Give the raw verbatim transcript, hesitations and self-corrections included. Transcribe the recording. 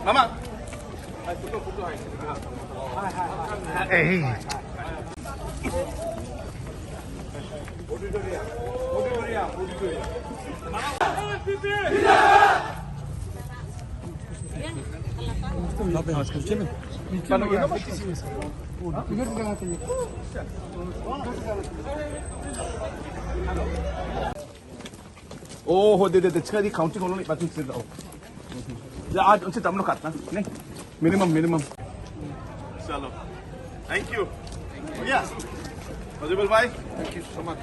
Mama. Oh, ho, de, de, de, chika di counting holo ni patung sir. Oh. Ya, aaj unse tamlo katna. Nahi. Minimum, minimum. Chalo. Thank you. Yeah. Honorable bhai, thank you so much.